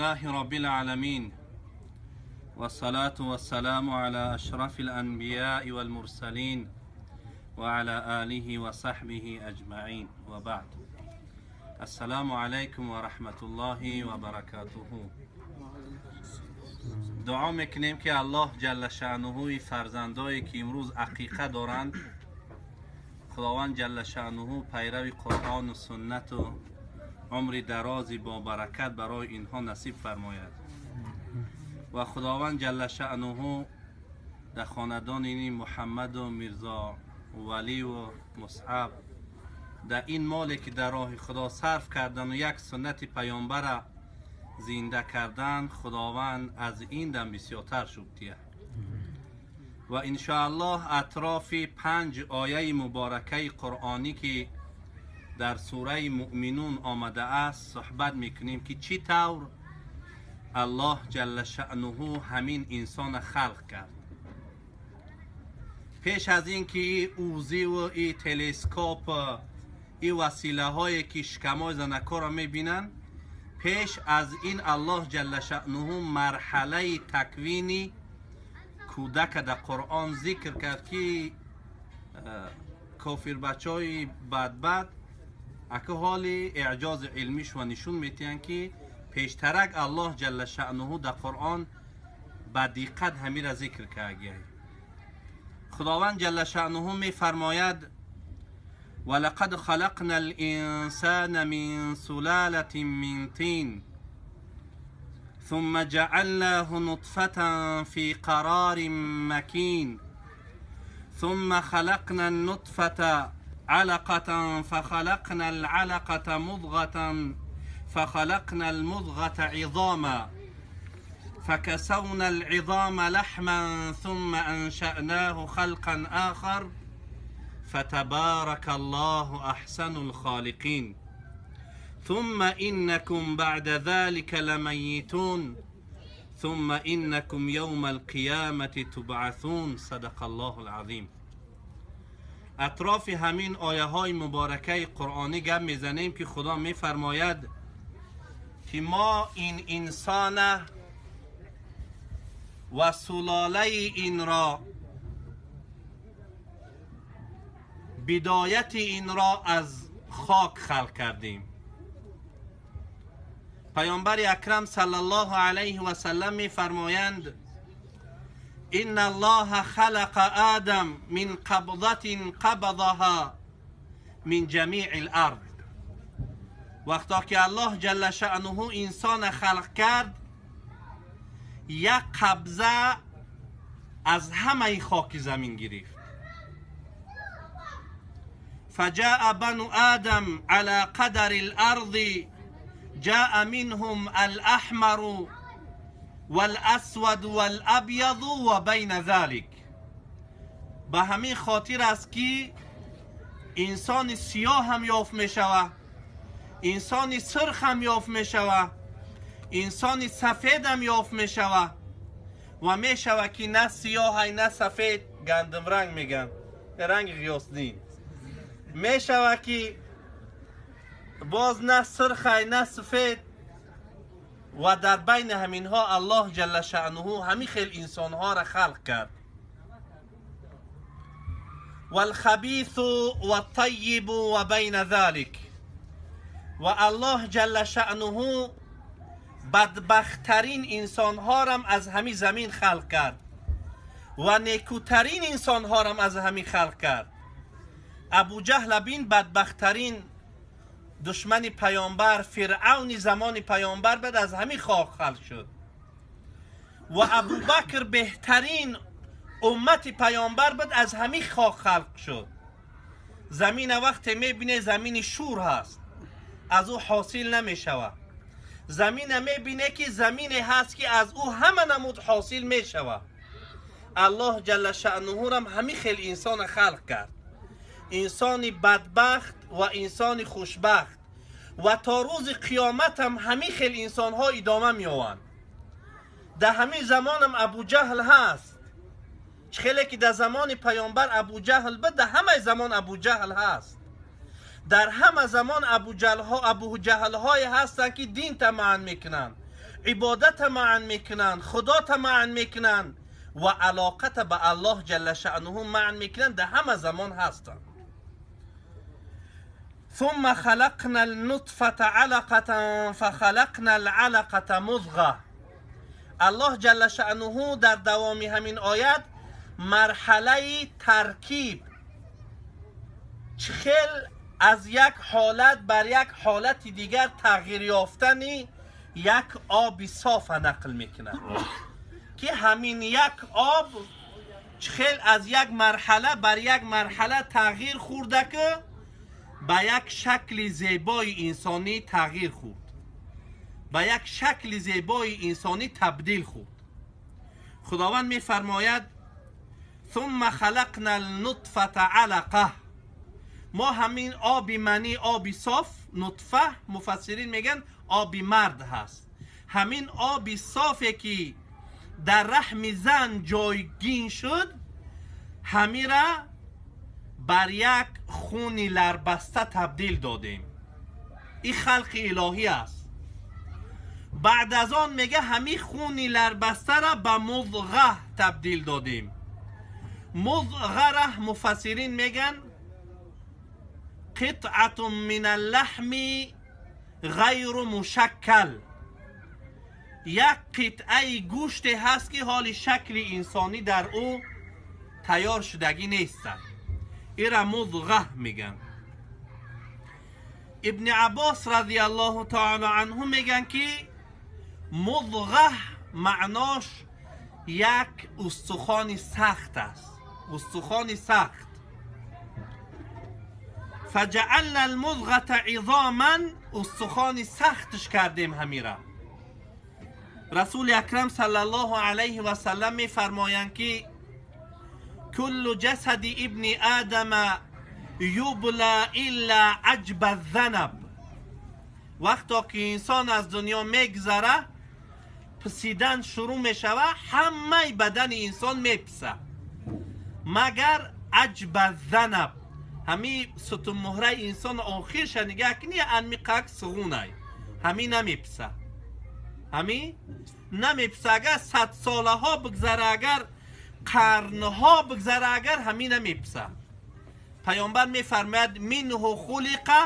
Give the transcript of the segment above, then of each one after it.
لله رب العالمين والصلاة والسلام على أشرف الأنبياء والمرسلين وعلى آله وصحبه أجمعين وبعد السلام عليكم ورحمة الله وبركاته. Дуо мекунем, ки Аллоҳ ҷалла шаънуҳуи фарзандое, ки имрӯз ақиқа доранд, Худованд ҷалла шаънуҳу пайрави Қуръону суннату умри дарози бобаракат барои инҳо насиб фармояд ва Худованд ҷалла шаънуҳу дар хонадони ини Муҳаммаду Мирзо Валиву Мусъаб дар ин моле, ки дар роҳи Худо сарф кардану як суннати паёмбара зинда кардан, Худованд аз ин дам бисёртар шукр диҳад. Ва иншоаллоҳ атрофи панҷ ояи муборакаи қуръонӣ, ки дар сураи Муъминун омадааст, суҳбат мекунем, ки чӣ тавр Аллоҳ ҷалла шаънуҳу ҳамин инсона халқ кард. Пеш аз ин ки и УЗИву и телескоп, и василаҳое, ки шикамои занакҳоро мебинанд, пеш аз ин Аллоҳ ҷалла шаънуҳу марҳалаи таквини кӯдака дар Қуръон зикр кард, ки кофирбачаҳои бадбад ака ҳоли эъҷози илмишва нишон метиҳанд, ки пештарак Аллоҳ ҷалла шаънуҳу дар Қуръон ба диққат ҳамира зикр кардагиай. Худованд ҷалла шаънуҳу мефармояд: ولقد خلقنا الإنسان من سلالة من طين ثم جعلناه نطفة في قرار مكين ثم خلقنا النطفة علقة فخلقنا العلقة مضغة فخلقنا المضغة عظاما فكسونا العظام لحما ثم أنشأناه خلقا آخر فتبارك الله أحسن الخالقين ثم إنكم بعد ذلك لميتون ثم إنكم يوم القيامة تبعثون. صدق الله العظيم. اطراف همین آیه های مبارکه قرآنی گپ میزنیم که خدا میفرماید که ما این انسان و سلاله این را، بدایت این را از خاک خلق کردیم. پیامبر اکرم صلی الله علیه و سلم میفرمایند: ان الله خلق آدم من قبضة قبضها من جمیع الارض. وقتا که الله جل شأنه انسان خلق کرد، یک قبضه از همه خاک زمین گرفت. فجاء بنو آدم على قدر الارض جاء منهم الاحمر والاسود والابیض و بین ذلك. به همین خاطر است که انسان سیاه هم یافت می شود، انسان سرخ هم یافت می شود، انسان سفید هم یافت می شود و می شود که نه سیاه نه سفید، گندم رنگ میگن، رنگ غیاثدین می شود که باز نه سرخ نه سفید و در بین همینها الله جل شأنه همین خیل انسانها را خلق کرد. والخبیث والطیب و بین ذلك. و الله جل شأنه بدبختترین انسانها را از همین زمین خلق کرد و نیکوترین انسانها را از همین خلق کرد. ابو جهل بین، بدبختترین دشمن پیامبر، فرعون زمان پیامبر بعد از همین خاک خلق شد و ابوبکر بهترین امت پیامبر بعد از همین خاک خلق شد. زمین وقت میبینه زمین شور هست، از او حاصل نمیشود. زمین میبینه که زمین هست که از او همه نمود حاصل میشود. الله جل شأنه هم همین خیلی انسان خلق کرد، انسان بدبخت و انسان خوشبخت، و تا روز قیامت هم همین خیلی انسان ها ادامه میوند. در همین زمان هم ابو جهل هست، خیلی که در زمان پیامبر ابو جهل بود، در همه زمان ابو جهل هست. در همه زمان ابو جهل های هستند که دین تمعن میکنن، ибодата маън мекунанд, худота маън мекунанд ва алоқата ба Аллоҳ ҷалла шаънуҳу маън мекунанд, дар ҳама замон ҳастанд. ثم خلقنا النطفة علقة فخلقنا العلقة مضغة. Аллоҳ ҷалла шаънуҳу дар давоми ҳамин оят марҳалаи таркиб, чӣ хел аз як ҳолат бар як ҳолати дигар тағйир ёфтани як оби софа нақл мекунад, ки ҳамин як об чӣ хел аз як марҳала бар як марҳала тағйир хӯрда, ки ба як шакли зебои инсонӣ тағйир хӯрд, ба як шакли зебои инсонӣ табдил хӯрд. Худованд мефармояд: ثم خلقنا النطفة علقة. мо ҳамин оби манӣ, оби соф, нутфа, муфассирин мегӯянд оби мард ҳаст, ҳамин оби софе ки дар раҳми зан ҷойгин шуд, ҳамира бар як хуни ларбаста табдил додем. Ин халқи илоҳӣ аст. Баъд аз он мега ҳамин хуни ларбастара ба музға табдил додем. Музғара муфассирин мегӯянд қитъатун мин аллаҳми ғайру мушаккал, як қитъаи гӯште ҳаст, ки ҳоли шакли инсонӣ дар ӯ тайёр шудагӣ нестад. Ира музға мегӯянд. Ибни Аббос радиаллоҳу таала анҳу мегӯянд, ки музға маънош як устухони сахт аст, устухони сахт. فجعلنا المضغة عظاما، устухони сахтш кардем ҳамира. Расули акрам саллаллоҳу алайҳи васаллам мефармоянд, ки куллу ҷасади ибни адама юбла илла аҷба занаб. Вақто ки инсон аз дунё мегзара, писидан шурӯъ мешава, ҳамаи бадани инсон меписа, магар аҷба занаб, ҳами сутунмуҳраи инсон охирша нигаҳ кунӣ, анмиқак суғунай, ҳами намеписа, ҳами намеписа. Агар садсолаҳо бигзара, агар қарнҳо бигзара, агар ҳами намеписа. Паёмбар мефармояд: минҳу хулиқа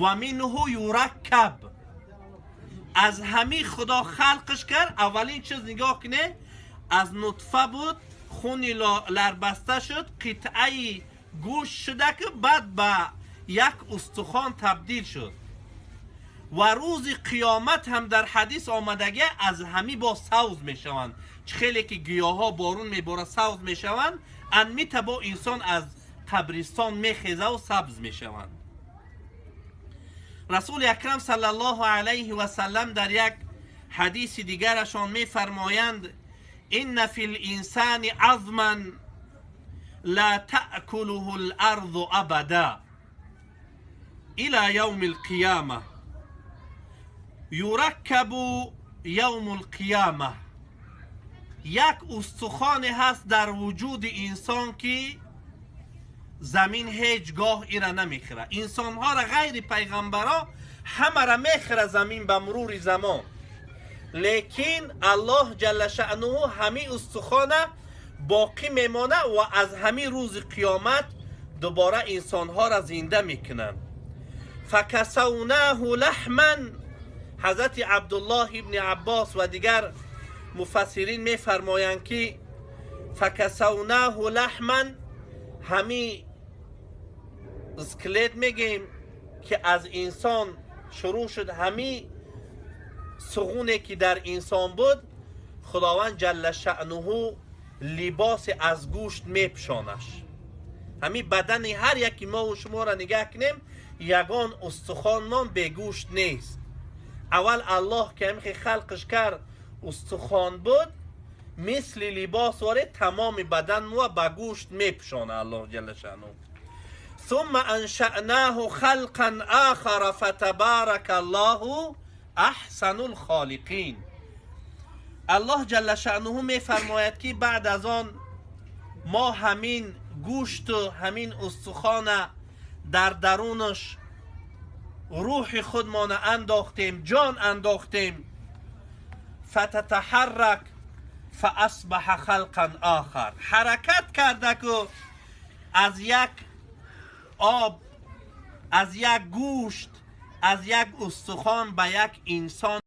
ва минҳу юраккаб. Аз ҳами худо халқш кард. Аввалин чиз нигоҳ куне, аз нутфа буд, хуни ларбаста шуд, қитъаи гӯшт шуда, ки баъд ба як устухон табдил шуд. Ва рӯзи қиёмат ҳам дар ҳадис омадагӣ, аз ҳами бо савз мешаванд. Чӣ хеле ки гиёҳҳо борун мебора савз мешаванд, анмита бо инсон аз қабристон мехезаву сабз мешаванд. Расули акрам саллаллоҳу алайҳи васаллам дар як ҳадиси дигарашон мефармоянд: инна фи линсани азман ла таъкулуҳу ларзу абада ила явми лқияма юраккабу явму лқияма. Як устухоне ҳаст дар вуҷуди инсон, ки замин ҳеҷ гоҳ ира намехӯра. Инсонҳоро ғайри пайғамбаро ҳамара мехӯра замин ба мурури замон, лекин Аллоҳ ҷалла шаънуҳу ҳамин устухона боқӣ мемонад ва аз ҳамин рӯзи қиёмат дубора инсонҳоро зинда мекунанд. Факасавнаҳу лаҳман. Ҳазрати Абдуллоҳ ибни Аббос ва дигар муфассирин мефармоянд, ки факасавнаҳу лаҳман, ҳамин скелет мегӯем, ки аз инсон шурӯъ шуд, ҳамин суғуне ки дар инсон буд, худованд ҷалла шаънуҳу либосе аз гӯшт мепӯшонаш. Ҳамин бадани ҳар яки мову шуморо нигаҳ кунем, ягон устухонмон бегӯшт нест. Аввал Аллоҳ ки ҳамихе халқш кард, устухон буд, мисли либос воре тамоми бадан мо ба гӯшт мепӯшона Аллоҳ ҷалла шаънуҳу. ثم انشأناه خلقا آخر فتبارك الله احسن الخالقین. Аллоҳ ҷалла шаънуҳу мефармояд, ки баъд аз он мо ҳамин гӯшту ҳамин устухона дар дарунаш рӯҳи худмона андохтем, ҷон андохтем. فتتحرك فاصبح خلقا آخر. Ҳаракат карда, ку аз як об, аз як гӯшт, аз як устухон ба як инсон.